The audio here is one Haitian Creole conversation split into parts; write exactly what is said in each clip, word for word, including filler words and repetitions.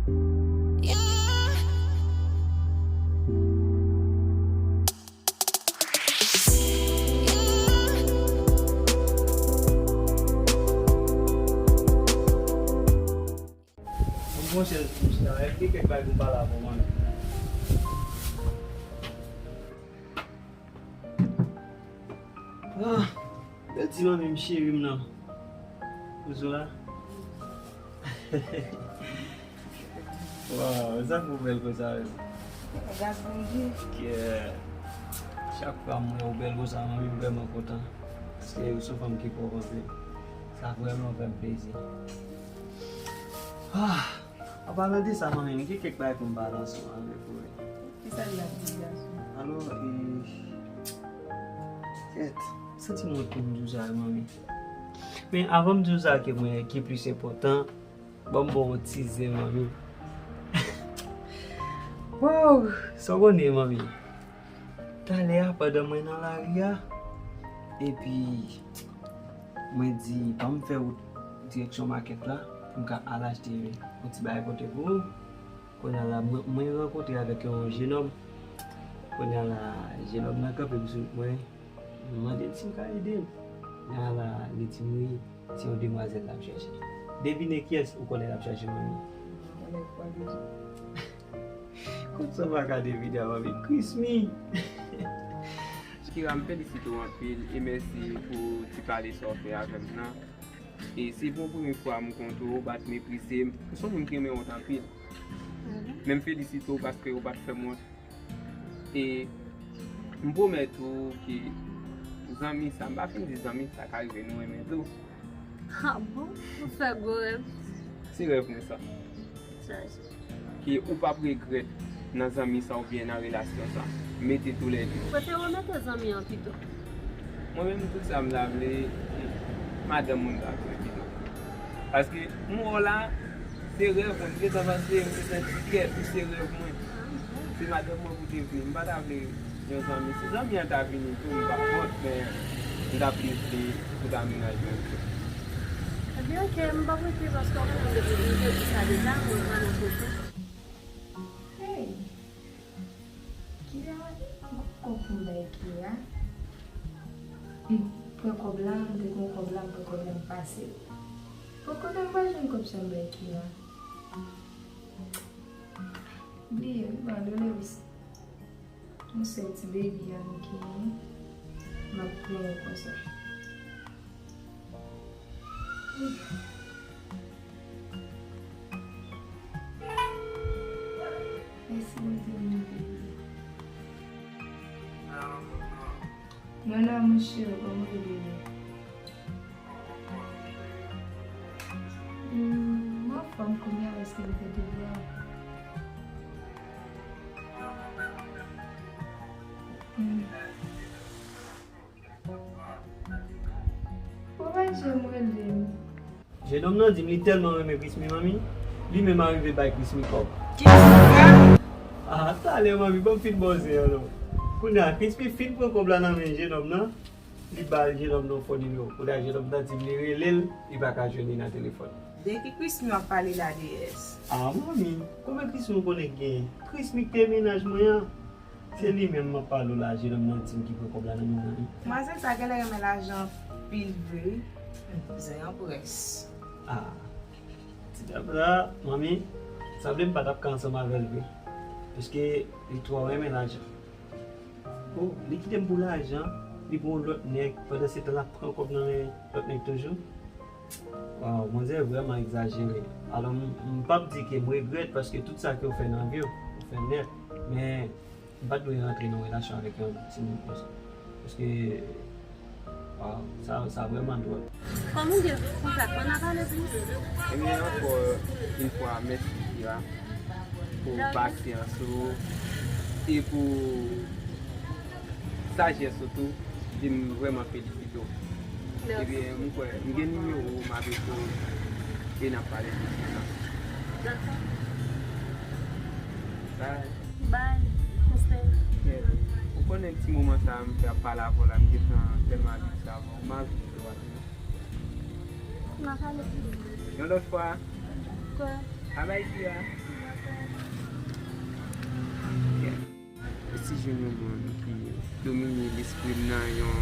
Yeah. Monchè, monchè, epi kèk bagay pou m pale avè w, manmi. Ah, bèl ti manmi m cheri m nan. Ou zo la? Waw, sa k ou bèl konsa menm? Gras Bondye. Kè, chak fwa m wè ou bèl konsa, manmi, m vrèman kontan. Paske ou se yon fanm ki pwòp anpil. Sa vrèman fè m plezi. Ah, an palan de sa, manmi, m gen kèk bagay pou m pale ansanm avèk ou, wi. Kisa l ap di, gason? Alò, e, kèt, m santi m wont pou m di w sa, manmi. Men avan m di w sa ke mwen, ki plis enpòtan, ban m ba w yon ti zen, manmi. Wow, sa w konnen, manmi. Talè a, pandan mwen nan lari a, epi mwen di, ban m fè wout direksyon makèt la, pou m ka al achte yon ti bagay pote pou ou. Kounye a la, mwen, mwen rankontre avèk yon jenòm. Kounye a la, jenòm nan kanpe m sou mwen. M mande l si m ka ede l. Kounye a la, li di m wi, se yon demwazèl l ap chèche. Devine kiyès ou konnen l ap chèche, manmi? Mwen konnen kwa deja. Kòman sa m pa ka devine a, manmi? Krismi! Kira, m felisite w anpil e mèsi pou ti pale sa w fè avè m nan. E se pou premye fwa m kontre w, w pa t meprize m. Ou se yon moun ki renmen wont anpil. Men m felisite w paske w pa t fè m wont. E m pwomèt ou ke zanmi sa, m pa fin di zanmi sa ka rive nou renmen tou. Ah bon? Ou fè gwo rèv? Se rèv mwen sa. Sa, sa. Ke ou p ap regrèt nan zanmi sa oubyen nan relasyon sa. Mete toulède. Prefere w mete zanmi an pito. Mwen menm, tout sa m ta vle, madanm mwen ta vle pito. Paske m wè w la, se rèv mwen. M gentan panse, m gentan di kèt ou se rèv mwen. Se madanm mwen pou te vle. M pa ta vle yon zanmi. Si zanmi an ta vini tou, m pa kont, men m ta plis vle pou ta mennaj mwen tou. Ebyen, oke, m p ap rete paske w konnen m te, m te di sa deja, mwen vrèman choke. Hey! Kira, m gon kòb pou m bay Kira. M pran kòb la, m te gon kòb la, m pran kòb la, m pase l. Bon, kote m pral jwenn kòb sa m bay Kira? Bliye, m pran Dolores. Yon sèl ti baby a nou genyen. M ap plenyen konsa. Mèsi Bondye, m rive. Mwen la, mon cheri, kòman w ye, bebe? Hmm, m anfòm kounye a, èske m fè devwa? Hmm. Ou pa janm rele m. Jenòm nan di m li tèlman renmen Krismi, manmi, li menm arive bay Krismi kòb. Kisa? Ah, talè, manmi, ban m fin ba w zen an non. Kounye a, Krismi fin pran kòb la nan men jenòm nan, li ba jenòm nan yon fo nimewo. Kounye a, jenòm nan di m li rele l, li pa ka jwenn li nan telefòn. De ki Krismi w ap pale la, deyès? Ah, manmi, konbyen Krismi w konnen k genyen? Krismi k te mennaj mwen an. Se li menm m ap pale w la, jenòm nan di m ki pran kòb la nan men mwen. Manzè sa genlè renmen lajan anpil vre wi. Zen an près. Ah. Ti dam la, manmi, sanble m pa t ap ka ansanm avè l vre. Paske li twò renmen lajan. Oh, li kite m pou lajan, li pou yon lòt nèg, pandan se tan l ap pran kòb nan men lòt nèg toujou. Waw, manzè vrèman egzajere. Alò, m, m p ap di ke m regrèt, paske tout sa ke w fè nan vi w, ou fè nèt. Men, m pa t dwe rantre nan relasyon avèk yon timoun konsa. Paske, waw, sa, sa vrèman dwòl. Kòm ou gen kontak, ann a pale plis. Ebyen, ankò yon fwa, mèsi Kira pou pasyans ou e pou sajès ou tou. Epi m vrèman felisite w. Mèsi. Ebyen, m kwè, m gen nimewo w, m ap ekri w e n ap pale plis konsa. Dakò. Bye. Bye. Respè. Yeah. Ou konnen ti moman sa a m fè ap pale avè w la, m gentan tèlman abitye avè w. M anvi kite w ale. N a pale plis. Yon lòt fwa. Kwè. Babay, Kira. Si jwenn yon moun ki domine lespri m nan yon,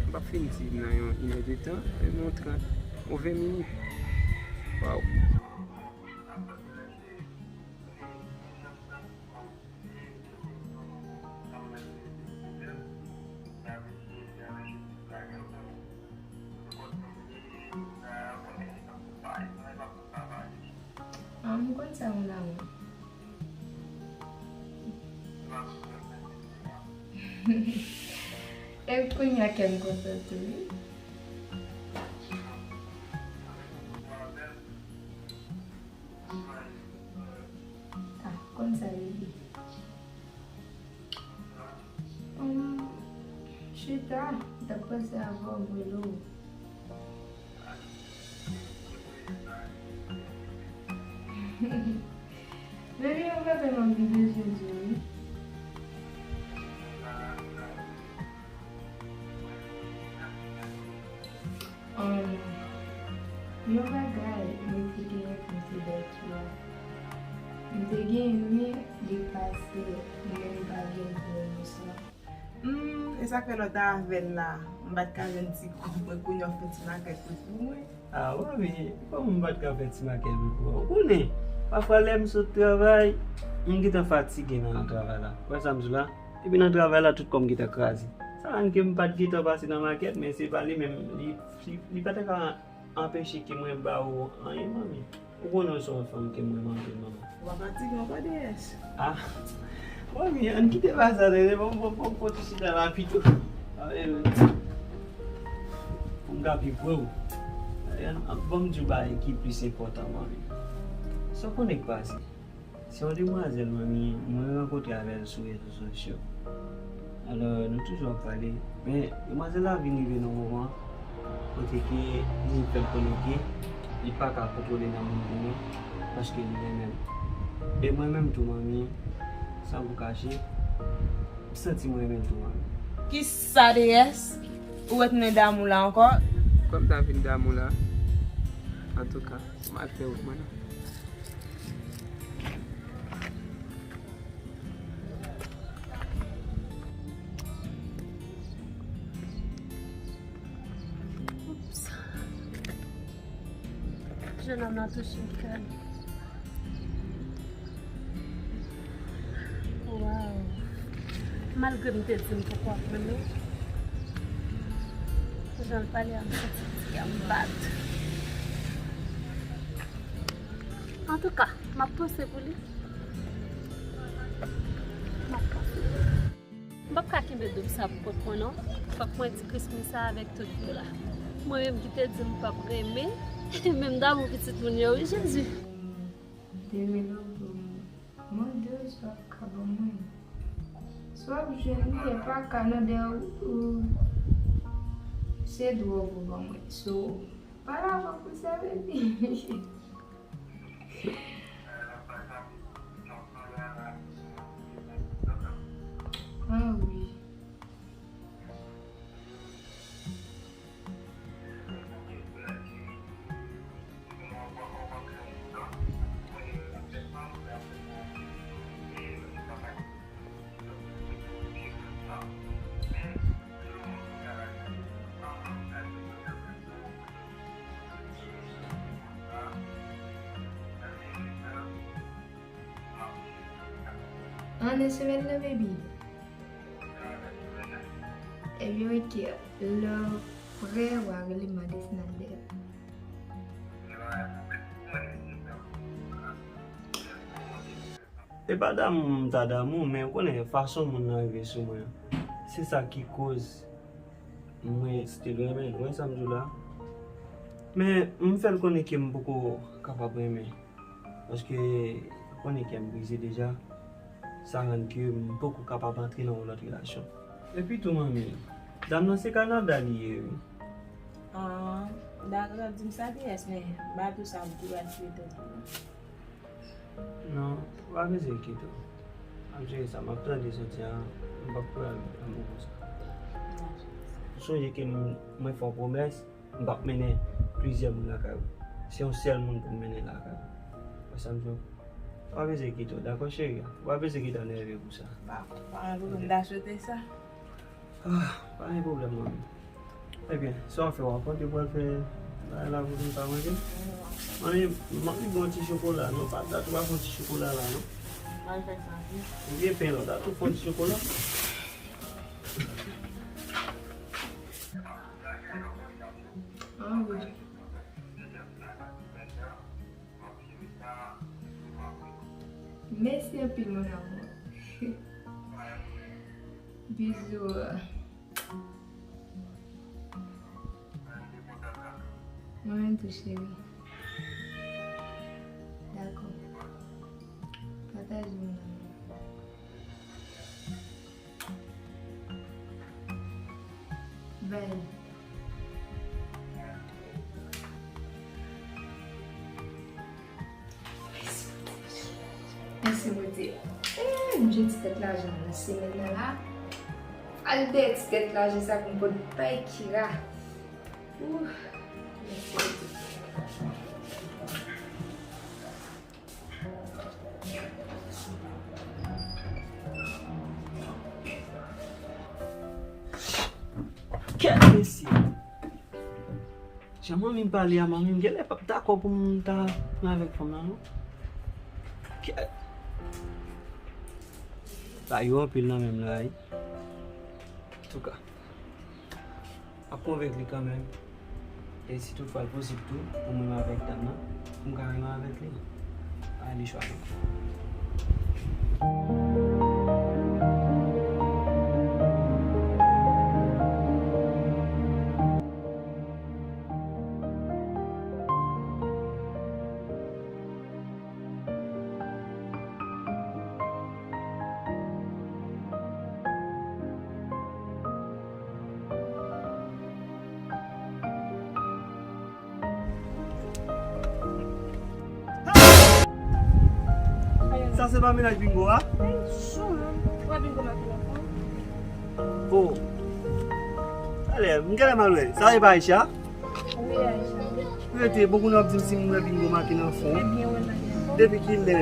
m p ap fin di nan yon inèdetan, men yon trant ou ven minit. Waw. Ah, m konn sa yon lanmou. E kounye a kè m kontan tou, wi. Ah, konn sa, baby. Hum, chita, m t ap panse avè w, m rele w. Baby, mwen vrèman anvi bezwen di w, wi. Hum, yon bagay mwen te genyen pou m te bay tou a. M te genyen l, men li pase, m menm pa gen l pou mwen sa. Hum, e sa k fè lè w t avè l la, m pa t ka jwenn ti kòb mwen, kounye a w fè ti makèt tou pou mwen. Ah, manmi, kòman m pa t ka fè ti makèt tou pou ou? Ou konnen, pafwa lè m sot travay, m gentan fatige nan travay la. Ou wè sa m di w la? Epi nan travay la, tout kò m gentan kraze. Sa rann ke m pa t gentan pase nan makèt, men se pa li menm, li, li, li pa t ka anpeche ke mwen ba ou anyen, manmi. Ou konnen w se yon fanm ke m renmen anpil, manman. Ou pa fatige ankò, deyès? Ah, manmi, ann kite bagay sa, tande, bon, bon, bon, bon, ti chita la pito. Ah, eh, pou m ka pi pre w. Eh, ann, ann, ban m di w bagay ki plis enpòtan, manmi. Sa w konnen k pase? Se yon demwazèl, manmi, mwen rankontre avè l sou rezo sosyo. Alò, nou toujou ap pale. Men, demwazèl la vin rive nan yon moman kote ke li fè l konnen ke li pa ka kontwole lanmou l pou mwen, paske li renmen m. E mwen menm tou, manmi, san pou kache, m santi m renmen l tou, manmi. Kisa, deyès? Ou retounen damou la ankò? Kòm ta vin damou la, antouka, m al fè wout mwen nan. Oups. Jenòm nan touche kè m. Waw. Malgre m te di m poko ap renmen, jan l pale a, m santi ti kè m bat. Antouka, m ap panse pou li. M ap panse. M p ap ka kenbe doub sa pou kont mwen, non. Fòk mwen di Krismi sa avèk tout kè la. Mwen menm ki te di m p ap renmen, menm damou pitit moun yo, wi, Jezi. M te rele w pou m mande w si w ap ka ban mwen. Si w ap jwenn li, e pa ka non, dèyè ou, ou, se dwòg ou ban mwen. So, pale avè m pou sa, baby. Ah wi. An, de semèn nan, baby. Ebyen, oke. Lè w prè, w a rele m, m a desann al dèyè. E pa damou m ta damou, men ou konnen fason moun nan rive sou mwen an. Se sa ki koz mwen still renmen l, ou wè sa m di w la. Men m fè l konnen ke m poko kapab renmen. Paske ou konnen kè m brize deja, sa rann ke m poko kapab antre nan yon lòt relasyon. Epi tou, manmi, dam nan se Kanada li ye, wi. Ah, dakò, w ap di m sa, deyès, men m pa tou sa m tou al fouye tèt mwen. Non, ou pa bezwen enkyete w. M ap jere sa, m ap tande soti a, m p ap pral lanmou konsa. Ou sonje ke m, mwen fè yon pwomès, m p ap mennen plizyè moun lakay ou. Se yon sèl moun pou m mennen lakay ou. Wè sa m di w? Pa bezwen kite w, dakò, cheri? Ou pa bezwen kite w nève pou sa. Pa, pa gen pwoblèm, m ta swete sa. Ah, pa gen pwoblèm, manmi. Ebyen, sa w ap fè, w ap antre pou w al fè bagay la pou nou ka manje? Manmi, manmi, gon ti chokola, non, pa, dat ou pa fè yon ti chokola la, non? Mwen fè sa, wi. Ou gen pen, non, dat ou fè yon ti chokola? Ah, wi. Mèsi anpil, mon amour. Bizou. Mwen menm tou, cheri. Dakò. Pataje, mon amour. Bay. Mèsi, Bondye. Eh, m jwenn ti tèt lajan nan semèn nan la. Al dèyè ti tèt lajan sa pou m pot bay Kira. Ouh, mèsi, Bondye. Kèt mesye! Jan manmi m pale a, manmi m genlè p ap dakò pou m ta ansanm avèk fanm nan, non. Kèt! Bagay yo anpil nan menm la, wi. Antouka. Ap konvenk li kanmenm. E si toutfwa l posib tou, pou mwen menm avèk dam nan, pou m ka renmen avèk li. Pa li chwa non. Sa se pa mennaj Bingo a? Ay, sou menm. Wè Bingo make nan fon. Oh. Talè, m genlè mal wè. Sa se pa Aisha? Wi, Aisha. Rete, bon, kounye w ap di m si m wè Bingo make nan fon. Ebyen, wè l make nan fon. Depi kilè?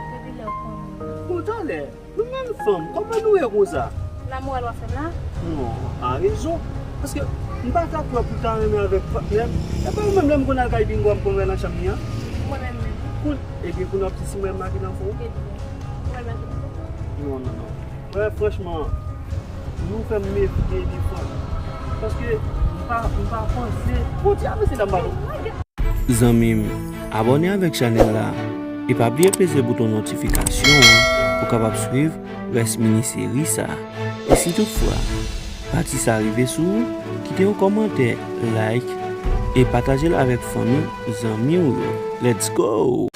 Depi lè w konnen. Bon, talè. Nou menm fanm, kòman nou ye konsa? Lanmou a lwa fè m la? Non, a rezon. Paske m pa ta kwè pou ta renmen avèk patnè m. E pa ou menm lè m konn al kay Bingo a m konn wè nan chanm li an? Mwen menm menm. Koun, ebyen kounye a w ap di si m wè l make nan fon? Ebyen, mwen make nan fon. Non, non, non. Mwen franchman, nou fè m mefye de fanm. Paske m pa, m pa panse. Bon, ti avanse la m pa. Zanmi m, abòne avèk chanèl la e pa bliye peze bouton notifikasyon an pou w kapab swiv rès mini seri sa. E si toutfwa pati sa rive sou ou, kite yon kòmantè, like e pataje l avèk fanmi, zanmi w yo. Let's go!